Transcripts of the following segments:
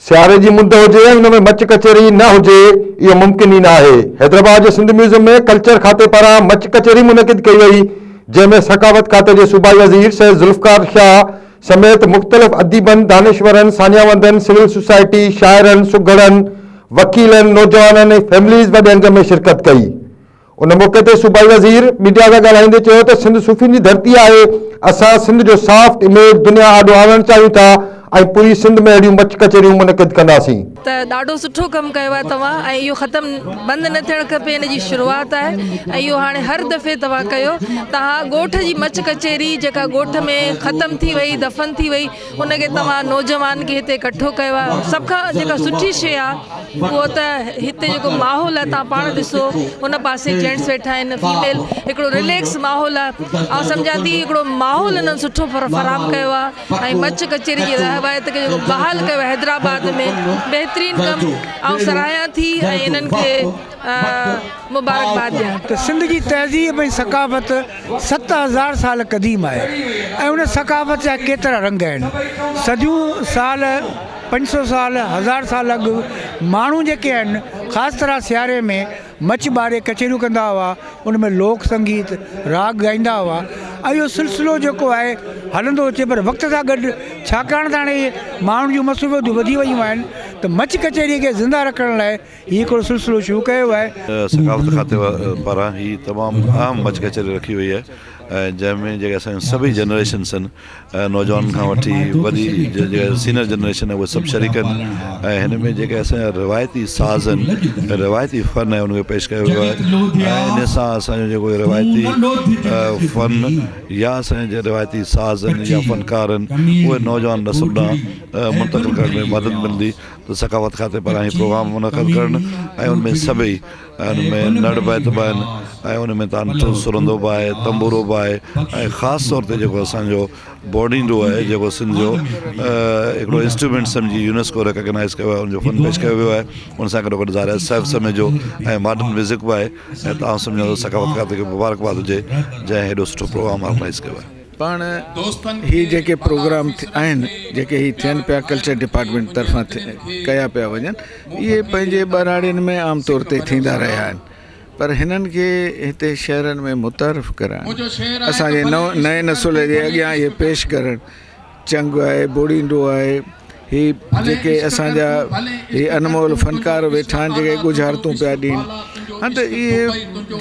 سياري جي مند هجي ۽ ان ۾ مچ ڪچهري نه هجي اهو ممڪن ئي نه آهي. حيدرآباد جي سنڌ ميوزيم ۾ ڪلچر کاتي پاران مچ ڪچهري منعقد ڪئي وئي جنهن ۾ ثقافت کاتي جي صوبائي وزير سيد ذوالفقار شاهه سميت مختلف اديبن، دانشورن، ساڃاهوندن، سول سوسائٽي، شاعرن، سگهڙن، وڪيلن، نوجوانن ۽ فيمليز وڏي انگ ۾ شرڪت ڪئي. ان موقعي تي صوبائي وزير ميڊيا سان ڳالهائيندي چيو ته سنڌ صوفين جي ڌرتي آهي، اسان سنڌ جو سافٽ اميج دنيا آڏو آڻڻ چاهيون ٿا ۽ پوري سنڌ ۾ اهڙيون مچ ڪچهريون منعقد ڪنداسين. ته ڏاڍو سٺو ڪم ڪيو آهي توهان ۽ اهو ختم بند نه ٿيڻ کپي ان جي شروعات آهي ۽ اهو هاڻي هر دفعي توهان ڪيو توهان ڳوٺ جي مچ ڪچهري جيڪا ڳوٺ ۾ ختم ٿي وئي دفن ٿي وئي ان کي توهان نوجوان کي هتي ڪٺو ڪيو آهي سڀ کان جيڪا سٺي شي آهي اهو ته هتي جيڪو ماحول آهي توهان پاڻ ڏسو ان پاسي جينٽس ويٺا آهن فيميل هڪڙو رليڪس ماحول آهي آئون سمجهان ٿي هڪڙو ماحول انهن سٺو فراهم ڪيو آهي ۽ مچ ڪچهري جي روايت کي جيڪو بحال ڪيو آهي حيدرآباد ۾ بهترين ڪم آئون سراهيان ٿي ۽ انهن کي مبارڪباد ڏيان ٿي. ته سنڌ جي تهذيب ۽ ثقافت 7000 سال قديم آهي ۽ ان ثقافت جا ڪيترا رنگ آهن. صديون سال، 500 سال، هزار سال اڳ ماڻهو جيڪي آهن خاص طرح سياري ۾ مچ ٻاري ڪچهريون ڪندا هئا، ان ۾ لوڪ سنگيت، راڳ ڳائيندا هئا ۽ اهو سلسلو جيڪو آهي هلندو اچي پر وقت سان گڏ ڇاڪاڻ ته هاڻي ماڻهن جون مصروفيتون وڌي ويون آهن ته مچ ڪچهري کي زنده رکڻ لاء هي هڪڙو سلسلو شروع ڪيو آهي. ثقافت کاتي پاران هي تمام اهم مچ ڪچهري رکي وئي آهي ۽ جنهن ۾ جيڪي اسان جون سڀئي جنريشنس آهن نوجوانن کان وٺي وڏي جيڪا سينئر جنريشن آهي اهي سڀ شريڪ آهن ۽ هن ۾ جيڪي اسان جا روايتي ساز آهن روايتي فن آهي ان کي پيش ڪيو ويو آهي ۽ ان سان اسان جو جيڪو روايتي فن يا اسان جا روايتي ساز آهن يا فنڪار آهن اهي نوجوان نسل ڏانهن منتقل ڪرڻ ۾ مدد ملندي ته ثقافت کاتي پاران هي پروگرام منعقد ڪرڻ ۽ ان ۾ سڀئي ان ۾ نڙ بيت به آهن ۽ ان ۾ تان سرندو به آهي تنبورو به آهي ۽ خاص طور تي جيڪو اسانجو بوڊينڊو آهي جيڪو سنڌ جو هڪڙو انسٽرومينٽ سمجهي يونيسڪو ريڪگنائز ڪيو آهي ان جو فن پيش ڪيو ويو آهي ان سان گڏو گڏ ظاهر آهي سيف سميجو ۽ ماڊرن ميوزڪ به آهي ۽ ته آئون سمجهان ٿو ثقافت کاتي کي مبارڪباد هجي جنهن هيڏو سٺو پروگرام آرگنائز ڪيو آهي. پاڻ هي جيڪي پروگرام آهن جيڪي هي ٿين پيا ڪلچر ڊپارٽمينٽ طرفان ڪيا پيا وڃن اهي پنهنجي ٻهراڙين ۾ عام طور تي ٿيندا رهيا آهن پر هنن کي هتي شهرن ۾ متعارف ڪرائڻ اسانجي نئين نسل جي اڳيان اهي پيش ڪرڻ چنگ آهي بوڙينڊو آهي هي جيڪي اسان جا هي انمول فنڪار ويٺا آهن جيڪي ڳجهارتون پيا ڏين ها ته اهي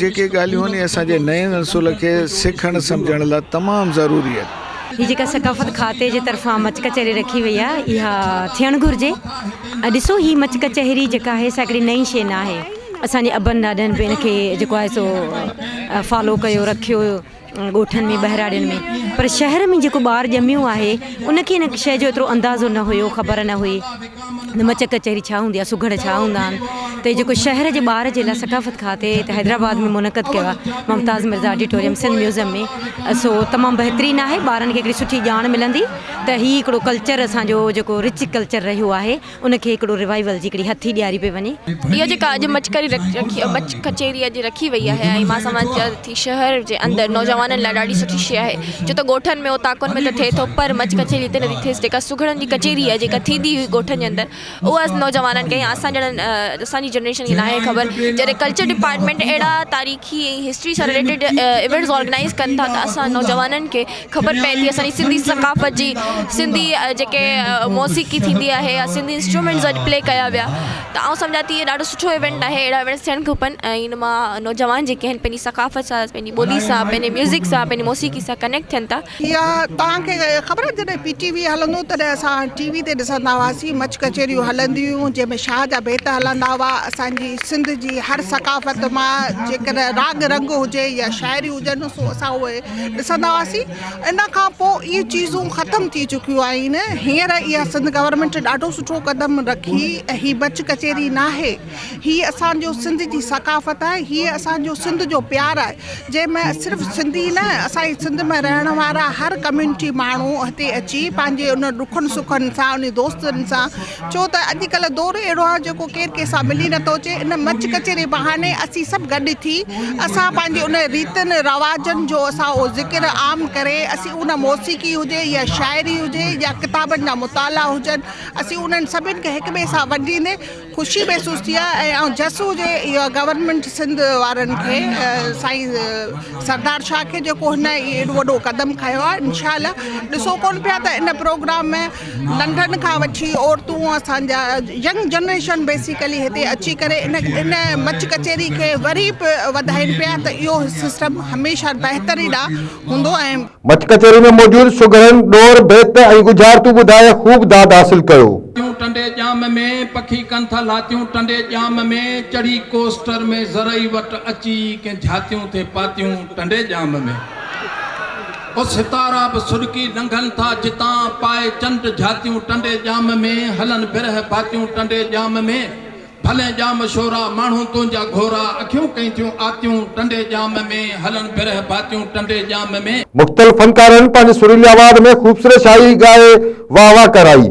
جيڪي ڳالهيون آهن اسان جي نئين نسل کي سکڻ سمجهڻ لاء تمام ضروري آهن. هي جيڪا ثقافت کاتي جي طرفان مچ ڪچهري رکي وئي آهي اها ٿيڻ گهرجي ۽ ڏسو هي مچ ڪچهري جيڪا آهي سا هڪڙي نئين شيء ناهي اسان جي ابن ڏاڏن به ان کي جيڪو آهي سو فالو ڪيو رکيو ڳوٺن ۾ ٻهراڙين ۾ پر شهر ۾ جيڪو ٻار ڄميو آهي ان کي ان شيء جو ايترو اندازو نه هيو خبر نه هئي ته مچ ڪچهري ڇا هوندي آهي سگهڙ ڇا هوندا آهن ته جيڪو شهر جي ٻار جي لاء ثقافت کاتي هتي حيدرآباد ۾ منعقد ڪيو آهي ممتاز مرزا آڊيٽوريم سنڌ ميوزيم ۾ سو تمام بهترين آهي ٻارن کي هڪڙي سٺي ڄاڻ ملندي ته هي هڪڙو ڪلچر اسان جو جيڪو رچ ڪلچر رهيو آهي ان کي هڪڙو ريوائيول جي هڪڙي هٿي ڏياري پئي وڃي. اها جيڪا اڄ مچ رکي مچ ڪچهري اڄ رکي وئي آهي ۽ مان سمجهان ٿي شهر جي اندر نوجوانن لاء ڏاڍي سٺي شيء آهي ڇو ته ڳوٺن ۾ اوطاقن ۾ ته ٿئي ٿو پر مچ ڪچهري هتي نٿي ٿئي جيڪا سگهڙن جي ڪچهري آهي جيڪا ٿيندي هئي ڳوٺن جي اندر اها نوجوانن کي يا اسان جهڙن اسان جي جنريشن کي ناهي خبر جڏهن ڪلچر ڊپارٽمينٽ اهڙا تاريخي ۽ هسٽري سان رليٽيڊ ايونٽس آرگنائيز ڪن ٿا ته اسان نوجوانن کي خبر پئي ٿي اسان جي سنڌي ثقافت جي سنڌي جيڪي موسيقي ٿيندي آهي يا سنڌي انسٽرومينٽس اڄ پلي ڪيا ويا ته آئون سمجهان ٿي ڏاڍو سٺو ايونٽ آهي اهڙا ايونٽس ٿيڻ کپن ۽ ان مان نوجوان جيڪي آهن پنهنجي ثقافت سان پنهنجي ٻولي سان پنهنجي ميوزڪ سان پنهنجي موسيقي سان ڪنيڪٽ ٿين ٿا. اها توهان کي خبر آهي جڏهن پي ٽي وي هلندو هو تڏهن اسان ٽي وي تي ڏسندا هئاسين مچ ڪچهريون هلنديون هيون جنهن ۾ شاهه جا بيت هلندا هئا اسان جي سنڌ جي هر ثقافت مان جيڪڏهن راڳ رنگ هجي يا شاعري هجن سو اسان اهي ڏسندا هئاسين ان کان پوء اهي چيزون ختم ٿي چڪيون آهن هينئر اها سنڌ گورنمينٽ ڏاڍو سٺو قدم رکي هي مچ ڪچهري ناهي هي اسان جو سنڌ جي ثقافت آهي هي اسان جو سنڌ جو پيار آهي جنهن ۾ صرف سنڌي سنڌي نه اسان جي سنڌ ۾ رهڻ وارا هر ڪميونٽي ماڻهو هتي اچي پنهنجي ان ڏکن سکن سان ان دوستن سان ڇو ته اڄڪلهه دور اهڙو آهي جيڪو ڪير ڪنهن سان ملي نٿو اچي ان مچ ڪچهري بهاني اسين سڀ گڏ ٿي اسان پنهنجي ان ريتن رواجن جو اسان اهو ذڪر عام ڪري اسين ان موسيقي هجي يا شاعري هجي يا ڪتابن جا مطالعا هجن اسين انهن سڀن کي هڪ ٻئي سان ونڊيندي خوشي محسوس ٿي آهي ۽ آئون جس هجي اها گورنمينٽ سنڌ وارن کي سائين سردار شاهه کي جيڪو هن ايڏو وڏو قدم کنيو آهي انشاء الله ڏسو ڪون پيا ته ان پروگرام ۾ ننڍن کان وٺي عورتون اسان جا ينگ جنريشن بيسيڪلي هتي اچي ڪري ان ان مچ ڪچهري کي وري به وڌائين پيا ته اهو سسٽم هميشه بهتري ڏانهن هوندو ۽. مچ ڪچهري ۾ موجود سگهڙن ڏور، بيت ۽ ڳجهارتون ٻڌائي خوب داد حاصل ڪيو. لاتيون ٽنڊي ڄام ۾، پکي ڪن ٿا لاتيون ٽنڊي ڄام ۾، چڙهي ڪوسٽر ۾ زرعي وٽ اچي ڪنهن جهاتيون ٿي پاتيون ٽنڊي ڄام ۾. او ستارا به سڏڪي لنگهن ٿا جتان، پائي چنڊ جهاتيون ٽنڊي ڄام ۾، هلن برهه باتيون ٽنڊي ڄام ۾. ڀلين ڄام شورا، ماڻهو تنهنجا گهورا، اکيون ڪئين ٿيون آتيون، ٽنڊي ڄام ۾، هلن برهه باتيون، ٽنڊي ڄام ۾. مختلف فنڪارن پنهنجي سريلي آواز ۾ خوبصورت شاعري ڳائي واهه واهه ڪرائي.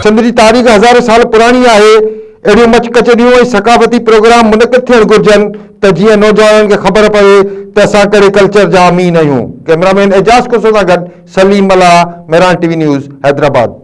سنڌ جي تاريخ هزارين سال پراڻي آهي، اهڙيون مچ ڪچهريون ۽ ثقافتي پروگرام منعقد ٿيڻ گهرجن ته جيئن نوجوانن کي خبر پوي ته اسان ڪهڙي ڪلچر جا امين آهيون. ڪئميرا مين اعجاز کوسو سان گڏ Saleem Mallah, Mehran T V news, Hyderabad.